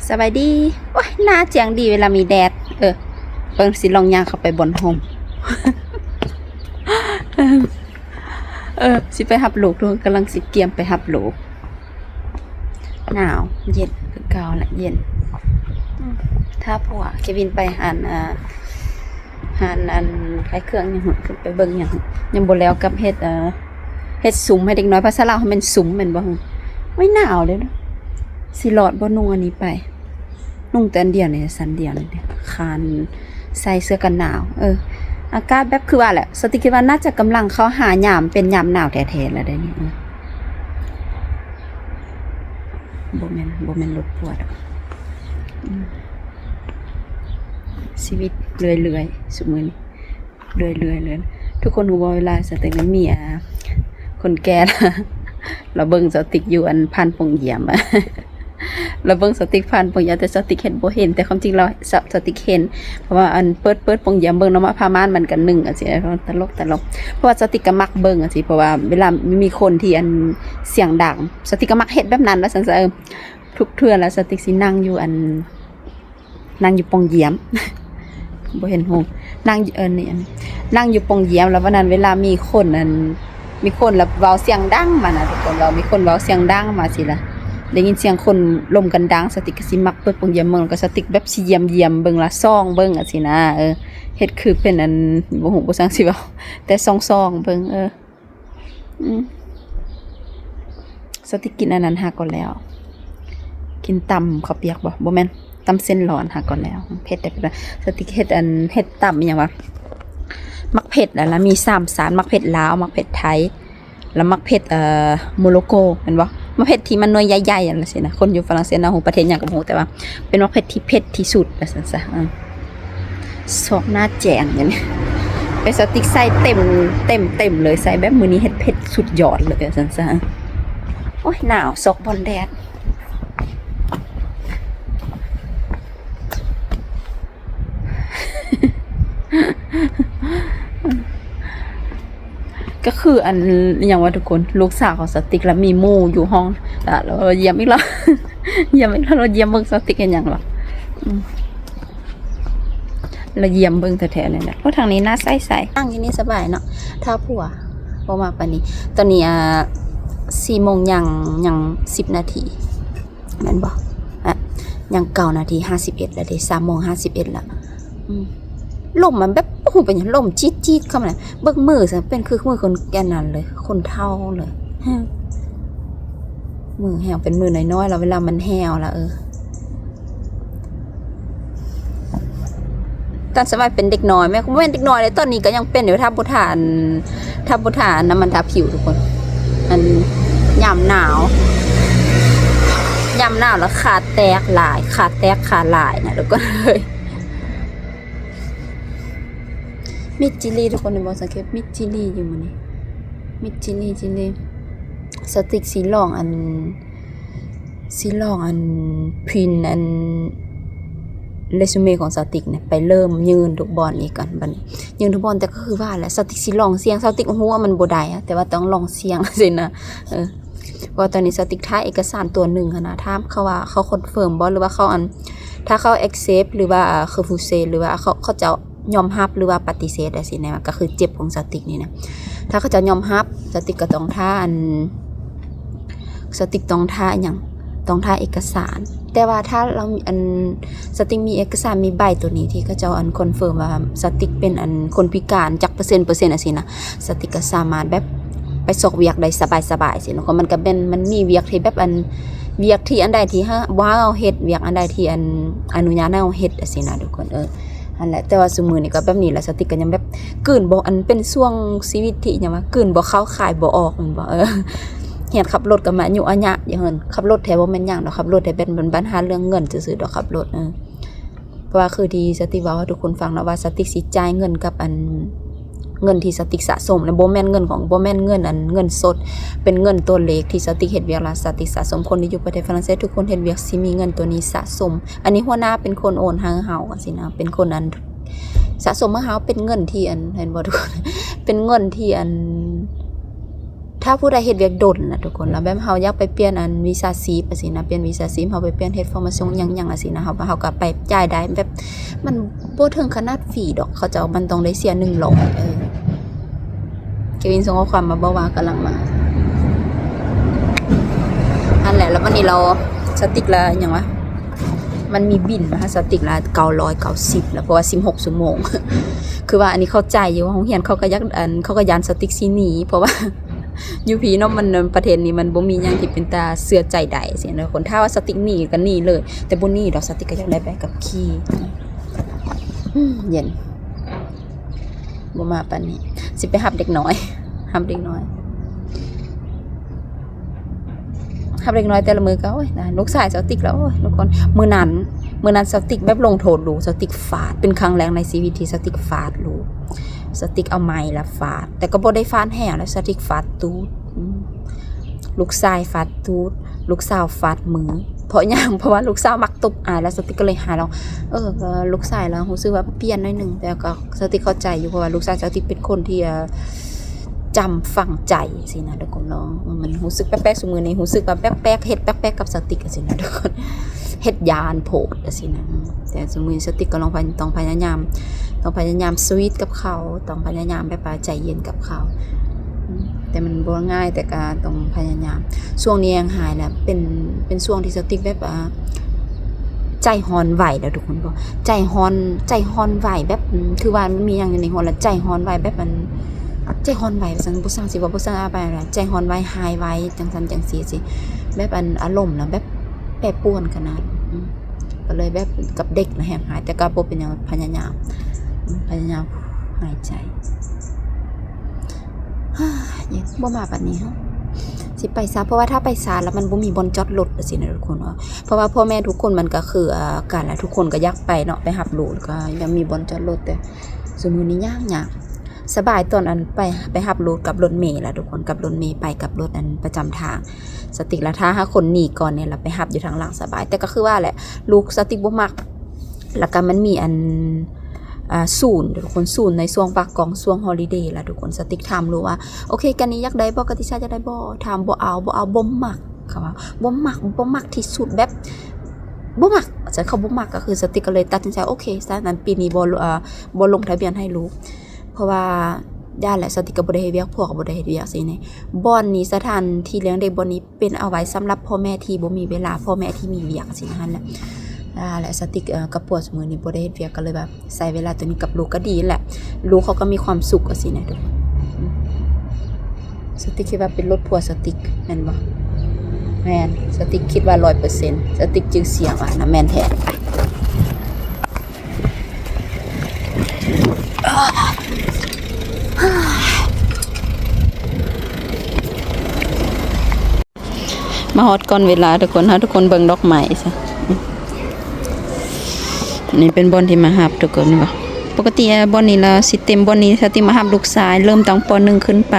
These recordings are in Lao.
ສະບາຍດີ. ໂອ້ຍ ໜ້າແຈ້ງດີເວລາມີແດດ. ເອີ ເບິ່ງ ຊິລອງຍ່າງເຂົ້າໄປບ່ອນຮົ່ມ. ເອີ ຊິໄປຮັບລູກ ທຸກຄົນ ກຳລັງຊິກຽມໄປຮັບລູກ. ໜາວ ເຢັນ ຄືເກົ່າລະ ເຢັນ. ຖ້າພວກເຄວິນໄປຮ້ານ ອ່າ ຮ້ານອັນຂາຍເຄື່ອງຫຍັງ ໄປເບິ່ງຫຍັງ ຍັງບໍ່ແລ້ວກັບເຮັດ ເອີ ເຮັດຊຸມໃຫ້ເດັກນ້ອຍ. ພາສາລາວເຮົາແມ່ນຊຸມແມ່ນບໍ່? ໂອ້ຍ ໜາວເດ້. ຊິລອດບໍ່ນຸ່ງອັນນີ້ໄປ? ນຸ່ງແຕ່ອັນດຽວນີ້ ຊັ້ນດຽວນີ້ ຄານໃສ່ເສື້ອກັນໜາວ. ເອີ ອາກາດແບບ ຄືວ່າແຫຼະ ສະຕິກຄິດວ່າໜ້າຈະກຳລັງເຂົ້າຫາຍາມ ເປັນຍາມໜາວແທ້ໆແລ້ວເດ້ນີ້. ເອີ ບໍ່ແມ່ນ ບໍ່ແມ່ນລົດປົວດອກ. ອືມ ຊີວິດເລື້ອຍໆ ຊຸມື້ນີ້ ເລື້ອຍໆເລີຍ. ທຸກຄົນຮູ້ບໍ່ ເວລາສະຕິກນີ້ມີ ອ່າ ຄົນແກ່ລາວເບິ່ງສະຕິກຢູ່ ອັນ ຜ່ານປ່ອງຢ້ຽມ ລາວເບິ່ງສະຕິກຜ່ານປ່ອງຢ້ຽມ ແຕ່ສະຕິກເຫັນບໍ່ເຫັນ ແຕ່ຄວາມຈິງແລ້ວ ສະ ສະຕິກເຫັນ ເພາະວ່າ ອັນ ເປີດ ເປີດປ່ອງຢ້ຽມເບິ່ງເນາະ ມາຜ້າມ່ານມັນກະໜຶ່ງ ຈັ່ງຊີ້ ຕະຫຼົກ ຕະຫຼົກ. ເພາະວ່າສະຕິກກະມັກເບິ່ງ ຈັ່ງຊີ້ ເພາະວ່າເວລາມີຄົນທີ່ ອັນ ສຽງດັງ ສະຕິກກະມັກເຮັດແບບນັ້ນ ວ່າຊັ້ນຊະ. ເອີ ທຸກເທື່ອລະສະຕິກຊິນັ່ງຢູ່ ອັນ ນັ່ງຢູ່ປ່ອງຢ້ຽມ ບໍ່ເຫັນໂຮງ ນັ່ງຢູ່ ເອີ ນີ້ ອັນ ນັ່ງຢູ່ປ່ອງຢ້ຽມ. ແລ້ວວັນນັ້ນເວລາມີຄົນ ອັນ ມີຄົນລະເວົ້າສຽງດັງມານະ ທຸກຄົນ ເວົ້າ ມີຄົນເວົ້າສຽງດັງມາຊີ້ລະ ໄດ້ຍິນສຽງຄົນລົມກັນດັງ ສະຕິກກະຊິມັກເປີດປ່ອງຢ້ຽມເບິ່ງ ແລ້ວກະສະຕິກແບບຊິຢ້ຽມໆເບິ່ງລະ ສ່ອງເບິ່ງຈັ່ງຊີ້ນະ. ເອີ ເຮັດຄືເປັນ ອັນ ບໍ່ຮູ້ບໍ່ຊ່າງຊິເວົ້າ ແຕ່ສ່ອງໆເບິ່ງ. ເອີ ອືມ ສະຕິກກິນອັນນັ້ນຫາກ່ອນແລ້ວ ກິນຕຳເຂົ້າປຽກບໍ່? ບໍ່ແມ່ນ ຕຳເສັ້ນຫຼອນຫາກ່ອນແລ້ວ. ເຜັດໄດ້ ສະຕິກເຮັດ ອັນ ເຮັດຕຳອີ່ຫຍັງວະ ໝາກເຜັດ ແລ້ວລະມີສາມຊາດ ໝາກເຜັດລາວ ໝາກເຜັດໄທ ແລ້ວໝາກເຜັດ ເອີ ໂມໂຣໂກ ແມ່ນບໍ່? ໝາກເຜັດທີ່ມັນໜ່ວຍໃຫຍ່ໆ ອັນນັ້ນຊີ້ນະ. ຄົນຢູ່ຝຣັ່ງເສດນະ ຮູ້ປະເທດຫຍັງກະບໍ່ຮູ້ ແຕ່ວ່າເປັນໝາກເຜັດທີ່ເຜັດທີ່ສຸດ ວ່າຊັ້ນຊະ. ເອີ ຊອກໜ້າແຈງເດນີ້ ໄປສະຕິກໃສ່ເຕັມ ເຕັມ ເຕັມເລີຍ ໃສ່ແບບມື້ນີ້ເຮັດເຜັດສຸດຍອດເລີຍ ວ່າຊັ້ນຊະ. ໂອ້ຍ ໜາວ ຊອກບ່ອນແດດ ກະຄືອັນ ອີ່ຫຍັງວະທຸກຄົນ ລູກສາວຂອງສະຕິກລະມີໝູ່ຢູ່ຫ້ອງ ລະລາວຢ້ຽມອີກແລ້ວ ຢ້ຽມອີກແລ້ວ ລາວຢ້ຽມເບິ່ງສະຕິກເຮັດຫຍັງລະ ອືມ ລະຢ້ຽມເບິ່ງແທ້ໆເລີຍແຫຼະ. ໂອ້ ທາງນີ້ໜ້າໃສໆ ນັ່ງຢູ່ນີ້ສະບາຍເນາະ ຖ້າຜົວບໍ່ມາປານນີ້. ຕອນນີ້ ອ່າ ສີ່ໂມງ ຍັງ ຍັງສິບນາທີ ແມ່ນບໍ່? ອະ ຍັງເກົ້ານາທີຫ້າສິບເອັດແລ້ວເດ ສາມໂມງຫ້າສິບເອັດແລ້ວ. ອືມ ລົມມັນແບບ ບໍ່ຮູ້ເປັນຫຍັງ ລົມຈີດໆເຂົ້າມາ ເບິ່ງມືຊັ້ນ ເປັນຄືມືຄົນແກ່ນັ້ນເລີຍ ຄົນເຖົ້າເລີຍ. ມືແຫ້ວ ເປັນມືນ້ອຍໆ ແລ້ວເວລາມັນແຫ້ວລະ ເອີ ຕອນສະໄໝເປັນເດັກນ້ອຍ ແມ່ນ ບໍ່ແມ່ນເດັກນ້ອຍເດ້ ຕອນນີ້ກະຍັງເປັນຢູ່ ຖ້າບໍ່ທາ ຖ້າບໍ່ທານ້ຳມັນທາຜິວທຸກຄົນ ອັນ ຍາມໜາວ ຍາມໜາວລະຂາແຕກຫຼາຍ ຂາແຕກຂາຫຼາຍນະທຸກຄົນເອີຍ. ມິດຈີລີ ທຸກຄົນ ເຫັນບໍ່ ສັງເກດ ມິດຈີລີຢູ່ມື້ນີ້ ມິດຈີລີ ຈີລີ. ສະຕິກຊິລອງ ອັນ ຊິລອງ ອັນ ພຣິນ ອັນ ເຣຊູເມຂອງສະຕິກນີ້ ໄປເລີ່ມຍື່ນທຸກບ່ອນອີກກ່ອນ ບາດນີ້ຍື່ນທຸກບ່ອນ. ແຕ່ກະຄືວ່າແຫຼະ ສະຕິກຊິລອງສ່ຽງ ສະຕິກຮູ້ວ່າມັນບໍ່ໄດ້ ແຕ່ວ່າຕ້ອງລອງສ່ຽງຊີ້ນະ ເອີ. ເພາະວ່າຕອນນີ້ສະຕິກຖ່າຍເອກະສານຕົວໜຶ່ງຫັ້ນນະ ຖາມເຂົາວ່າເຂົາຄອນເຟີມບໍ່ ຫຼືວ່າເຂົາ ອັນ ຖ້າເຂົາແອັກເຊັບ ຫຼືວ່າ ອ່າ ເຂົາຟູເຊັນ ຫຼືວ່າເຂົາ ເຂົາເຈົ້າຍອມຮັບ ຫຼືວ່າປະຕິເສດຈັ່ງຊີ້ນະ ກະຄືເຈັບຂອງສະຕິກນີ້ນະ. ຖ້າເຂົາເຈົ້າຍອມຮັບ ສະຕິກກະຕ້ອງຖ້າ ອັນ ສະຕິກຕ້ອງຖ້າຫຍັງ ຕ້ອງຖ້າເອກະສານ. ແຕ່ວ່າຖ້າລາວ ອັນ ສະຕິກມີເອກະສານ ມີໃບໂຕນີ້ທີ່ເຂົາເຈົ້າ ອັນ ຄອນເຟີມວ່າສະຕິກເປັນ ອັນ ຄົນພິການຈັກເປີເຊັນ ເປີເຊັນ ຈັ່ງຊີ້ນະ ສະຕິກກະສາມາດແບບໄປຊອກວຽກໄດ້ສະບາຍໆຊີ້ນະ. ມັນກະແມ່ນ ມັນມີວຽກທີ່ແບບ ອັນ ວຽກທີ່ອັນໃດທີ່ ເຮົາ ບໍ່ໃຫ້ເຮົາເຮັດ ວຽກອັນໃດທີ່ ອັນ ອະນຸຍາດໃຫ້ເຮົາເຮັດຈັ່ງຊີ້ນະທຸກຄົນ ເອີ ຫັ້ນແຫຼະ. ແຕ່ວ່າຊຸມື້ນີ້ກະແບບນີ້ແຫຼະ ສະຕິກກະຍັງແບບກືນບໍ່ ອັນ ເປັນຊ່ວງຊີວິດທີ່ຫຍັງວະ ກືນບໍ່ເຂົ້າຄາຍບໍ່ອອກແມ່ນບໍ່ ເອີ. ຮຽນຂັບລົດກະມາຍຸອະຍະຢູ່ຫັ້ນ ຂັບລົດແທ້ບໍ່ແມ່ນຫຍັງດອກ ຂັບລົດແທ້ແບບບັນຫາເລື່ອງເງິນຊື່ໆດອກ ຂັບລົດ ເອີ. ເພາະວ່າຄືທີ່ສະຕິກເວົ້າໃຫ້ທຸກຄົນຟັງເນາະ ວ່າສະຕິກຊິຈ່າຍເງິນກັບ ອັນ ເງິນທີ່ສະຕິກສະສົມ ແລະ ບໍ່ແມ່ນເງິນຂອງ ບໍ່ແມ່ນເງິນ ອັນ ເງິນສົດ ເປັນເງິນຕົວເລກທີ່ສະຕິກເຮັດວຽກ ແລະ ສະຕິກສະສົມ. ຄົນທີ່ຢູ່ປະເທດຝຣັ່ງເສດ ທຸກຄົນເຮັດວຽກຊິມີເງິນໂຕນີ້ສະສົມ. ອັນນີ້ຫົວໜ້າເປັນຄົນໂອນໃຫ້ເຮົາ ຈັ່ງຊີ້ນະ ເປັນຄົນ ອັນ ສະສົມໃຫ້ເຮົາ ເປັນເງິນທີ່ ອັນ ເຫັນບໍ່ທຸກຄົນ ເປັນເງິນທີ່ ອັນ ຖ້າຜູ້ໃດເຮັດວຽກດົນນະທຸກຄົນ ແລ້ວແບບເຮົາຢາກໄປປ່ຽນອັນວິຊາຊີບຈັ່ງຊີ້ນະ ປ່ຽນວິຊາຊີບ ເຮົາໄປປ່ຽນເຮັດຟໍມາຊົງຫຍັງໆຈັ່ງຊີ້ນະ ເຮົາ ເຮົາກໍໄປຈ່າຍໄດ້ ແບບມັນບໍ່ເຖິງຂະໜາດຟຣີດອກ ເຂົາເຈົ້າ ມັນຕ້ອງໄດ້ເສຍໜຶ່ງຮ້ອຍ ເອີ ເຄວິນສົ່ງຂໍ້ຄວາມມາບອກວ່າກຳລັງມາ ຫັ້ນແຫຼະ. ແລ້ວບັດນີ້ລາວ ສະຕິກລະຫຍັງວະ ມັນມີບິນມາຫາສະຕິກລະເກົ້າຮ້ອຍເກົ້າສິບລະ ເພາະວ່າສິບຫົກຊົ່ວໂມງ ຄືວ່າອັນນີ້ເຂົ້າໃຈຢູ່ ໂຮງຮຽນເຂົາກໍຢາກ ອັນ ເຂົາກໍຢ້ານສະຕິກຊິໜີ ເພາະວ່າຢູ່ພີ້ເນາະ ມັນ ປະເທດນີ້ມັນບໍ່ມີຫຍັງທີ່ເປັນຕາເຊື່ອໃຈໄດ້ຊີ້ນະທຸກຄົນ ຖ້າວ່າສະຕິກໜີກໍໜີເລີຍ ແຕ່ບໍ່ໜີດອກ ສະຕິກກໍຢາກໄດ້ໃບຂັບຂີ່. ອືມ ເຢັນ ບໍ່ມາປານນີ້ ຊິໄປຮັບເດັກນ້ອຍ ຮັບເດັກນ້ອຍ ຮັບເດັກນ້ອຍແຕ່ລະມື້ກໍ ໂອ້ຍ ນະ ລູກຊາຍສາວຕິກລະ ໂອ້ຍ ທຸກຄົນ ມື້ນັ້ນ ມື້ນັ້ນສາວຕິກແບບລົງໂທດລູກ ສາວຕິກຟາດ ເປັນຄັ້ງແລກໃນຊີວິດທີ່ສາວຕິກຟາດລູກ ສາວຕິກເອົາໄມ້ລະຟາດ ແຕ່ກໍບໍ່ໄດ້ຟາດແຮງນະ ສາວຕິກຟາດຕູດ ອືມ ລູກຊາຍຟາດຕູດ ລູກສາວຟາດມື ເພາະຫຍັງ ເພາະວ່າລູກສາວມັກຕົບອ້າຍ ແລ້ວສາວຕິກກໍເລີຍຫາຍແລ້ວ ເອີ ກໍລູກຊາຍລະຮູ້ສຶກວ່າປ່ຽນໜ້ອຍໜຶ່ງ ແຕ່ກໍສາວຕິກເຂົ້າໃຈຢູ່ ເພາະວ່າລູກຊາຍສາວຕິກເປັນຄົນທີ່ ເອີ ຈຳຝັງໃຈຊີ້ນະທຸກຄົນເນາະ ມັນຮູ້ສຶກແປກໆ ຊຸມື້ນີ້ຮູ້ສຶກວ່າແປກໆ ເຮັດແປກໆ ກັບສາວຕິກຊີ້ນະທຸກຄົນ ເຮັດຢ້ານໂພດຊີ້ນະ ແຕ່ຊຸມື້ນີ້ສາວຕິກກໍລອງພະ ຕ້ອງພະຍາຍາມ ຕ້ອງພະຍາຍາມສະວີດກັບເຂົາ ຕ້ອງພະຍາຍາມແບບວ່າໃຈເຢັນກັບເຂົາ ແຕ່ມັນບໍ່ງ່າຍ ແຕ່ກໍຕ້ອງພະຍາຍາມ. ຊ່ວງນີ້ແຮງຮ້າຍແລ້ວ ເປັນ ເປັນຊ່ວງທີ່ສາວຕິກແບບ ອ່າ ໃຈຮ້ອນໄວແລ້ວທຸກຄົນ ບໍ່ ໃຈຮ້ອນ ໃຈຮ້ອນໄວແບບ ອືມ ຄືວ່າມັນມີຫຍັງຢູ່ໃນຫົວແລ້ວໃຈຮ້ອນໄວແບບ ອັນ ໃຈຮ້ອນໄວວ່າຊັ້ນ ບໍ່ຊ່າງຊິເວົ້າ ບໍ່ຊ່າງອະບາຍ ໃຈຮ້ອນໄວ ຮ້າຍໄວ ຈັ່ງຊັ້ນຈັ່ງຊີ້ ແບບ ອັນ ອາລົມນະແບບແປປວນຂະໜາດ ອືມ ກໍເລີຍແບບກັບເດັກນະແຮງຮ້າຍ ແຕ່ກໍບໍ່ເປັນຫຍັງ ພະຍາຍາມ ອືມ ພະຍາຍາມຫາຍໃຈ ເຢັນ ບໍ່ມາປານນີ້ ຊິໄປຊາ ເພາະວ່າຖ້າໄປຊາແລ້ວມັນບໍ່ມີບ່ອນຈອດລົດ ຈັ່ງຊີ້ນະທຸກຄົນ ເພາະວ່າພໍ່ແມ່ທຸກຄົນມັນກໍຄື ອ່າ ກັນແຫຼະ ທຸກຄົນກໍຢາກໄປເນາະ ໄປຮັບລູກ ແລ້ວກໍຢາກມີບ່ອນຈອດລົດ ແຕ່ຊຸມື້ນີ້ຍາກໆ ສະບາຍຕອນ ອັນ ໄປ ໄປຮັບລູກກັບລົດເມລະທຸກຄົນ ກັບລົດເມໄປກັບລົດ ອັນ ປະຈຳທາງ ສາວຕິກລະຖ້າຫາຄົນໜີກ່ອນນີ້ລະໄປຮັບຢູ່ທາງຫຼັງສະບາຍ ແຕ່ກໍຄືວ່າແຫຼະ ລູກສາວຕິກບໍ່ມັກ ແລ້ວກໍມັນມີ ອັນ ອ່າ ສູນທຸກຄົນ ສູນໃນຊ່ວງພັກກອງ ຊ່ວງຮອລິເດລະທຸກຄົນ ສາວຕິກຖາມລູກວ່າ ໂອເຄ ການີຢາກໄດ້ບໍ່ ກາຕິຊາຢາກໄດ້ບໍ່ ຖາມ ບໍ່ເອົາ ບໍ່ເອົາ ບໍ່ມັກ ເຂົາວ່າບໍ່ມັກ ບໍ່ມັກທີ່ສຸດ ແບບບໍ່ມັກ ເຂົາບໍ່ມັກ ກໍຄືສາວຕິກກໍເລີຍຕັດສິນໃຈ ໂອເຄ ສະນັ້ນປີນີ້ບໍ່ ເອີ ບໍ່ລົງທະບຽນໃຫ້ລູກ ເພາະວ່າຢ້ານແຫຼະ ສາວຕິກກໍບໍ່ໄດ້ເຮັດວຽກ ຜົວກໍບໍ່ໄດ້ເຮັດວຽກ ຊີ້ນະ ບ່ອນນີ້ ສະຖານທີ່ລ້ຽງເດັກບ່ອນນີ້ ເປັນເອົາໄວ້ສຳລັບພໍ່ແມ່ທີ່ບໍ່ມີເວລາ ພໍ່ແມ່ທີ່ມີວຽກ ຊີ້ນະ ຫັ້ນແຫຼະ ອ່າ ແລະ ສາວຕິກ ເອີ ກັບຜົວຊຸມື້ນີ້ບໍ່ໄດ້ເຮັດວຽກ ກໍເລີຍວ່າໃຊ້ເວລາໂຕນີ້ກັບລູກກໍດີແຫຼະ ລູກເຂົາກໍມີຄວາມສຸກ ຈັ່ງຊີ້ນະທຸກຄົນ ອືມ ສາວຕິກຄິດວ່າເປັນລົດຜົວສາວຕິກແມ່ນບໍ່? ແມ່ນ ສາວຕິກຄິດວ່າຮ້ອຍເປີເຊັນ ສາວຕິກຈື່ສຽງວ່ານະ ແມ່ນແທ້. ມາຮອດກ່ອນເວລາທຸກຄົນ ເຮົາທຸກຄົນເບິ່ງດອກໄມ້ຊະ ນີ້ເປັນບ່ອນທີ່ມາຮັບທຸກຄົນ ເຫັນບໍ່? ປົກກະຕິບ່ອນນີ້ລະຊິເຕັມ ບ່ອນນີ້ສາວຕິກມາຮັບລູກຊາຍ ເລີ່ມຕັ້ງ ປໍໜຶ່ງ ຂຶ້ນໄປ.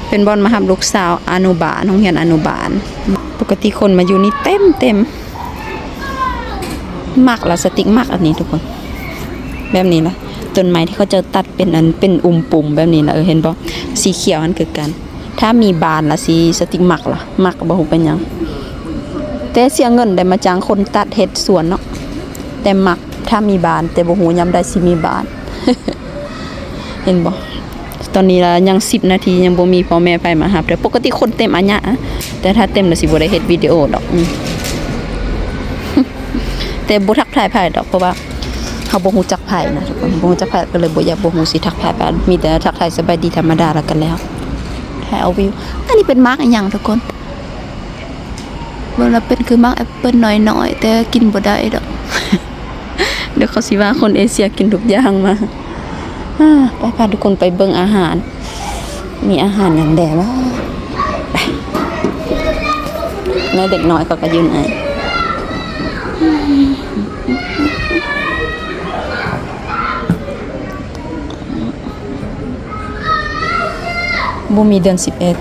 ເປັນບ່ອນມາຮັບລູກສາວອະນຸບານ ໂຮງຮຽນອະນຸບານ ປົກກະຕິຄົນມາຢູ່ນີ້ເຕັມໆ ມັກລະ ສາວຕິກມັກອັນນີ້ທຸກຄົນ ແບບນີ້ລະ ຕົ້ນໄມ້ທີ່ເຂົາເຈົ້າຕັດເປັນອັນ ເປັນອຸ່ມປຸ່ມແບບນີ້ລະ ເອີ ເຫັນບໍ່ ສີຂຽວຫັ້ນຄືກັນ ຖ້າມີບານລະຊິ ສາວຕິກມັກລະ ມັກບໍ່ຮູ້ເປັນຫຍັງ ແຕ່ເສຍເງິນໄດ້ມາຈ້າງຄົນຕັດເຮັດສວນເນາະ ແຕ່ມັກ ຖ້າມີບານ ແຕ່ບໍ່ຮູ້ຍາມໃດຊິມີບານ ເຫັນບໍ່? ຕອນນີ້ລະຍັງສິບນາທີ ຍັງບໍ່ມີພໍ່ແມ່ໃຜມາຮັບເທື່ອ ປົກກະຕິຄົນເຕັມອາຍະ ແຕ່ຖ້າເຕັມລະຊິບໍ່ໄດ້ເຮັດວິດີໂອດອກ ອືມ ແຕ່ບໍ່ທັກທາຍໃຜດອກ ເພາະວ່າເຮົາບໍ່ຮູ້ຈັກໃຜນະທຸກຄົນ ບໍ່ຮູ້ຈັກໃຜ ກໍເລີຍບໍ່ຢາກ ບໍ່ຮູ້ຊິທັກທາຍໃຜ ມີແຕ່ທັກທາຍສະບາຍດີທຳມະດາ ແລ້ວກໍແລ້ວ ຖ່າຍເອົາວິວ ອັນນີ້ເປັນໝາກອີ່ຫຍັງທຸກຄົນ? ເບິ່ງແລ້ວເປັນຄືໝາກແອັບເປິ້ນນ້ອຍໆ ແຕ່ກິນບໍ່ໄດ້ດອກ ດຽວເຂົາຊິວ່າຄົນເອເຊຍກິນທຸກຢ່າງມາ ອາ ໄປພາທຸກຄົນໄປເບິ່ງອາຫານ ມີອາຫານຫຍັງແດ່ວະ ໄປ ແມ່ເດັກນ້ອຍເຂົາກໍຢູ່ໃນ ບໍ່ມີເດືອນສິບເອັດ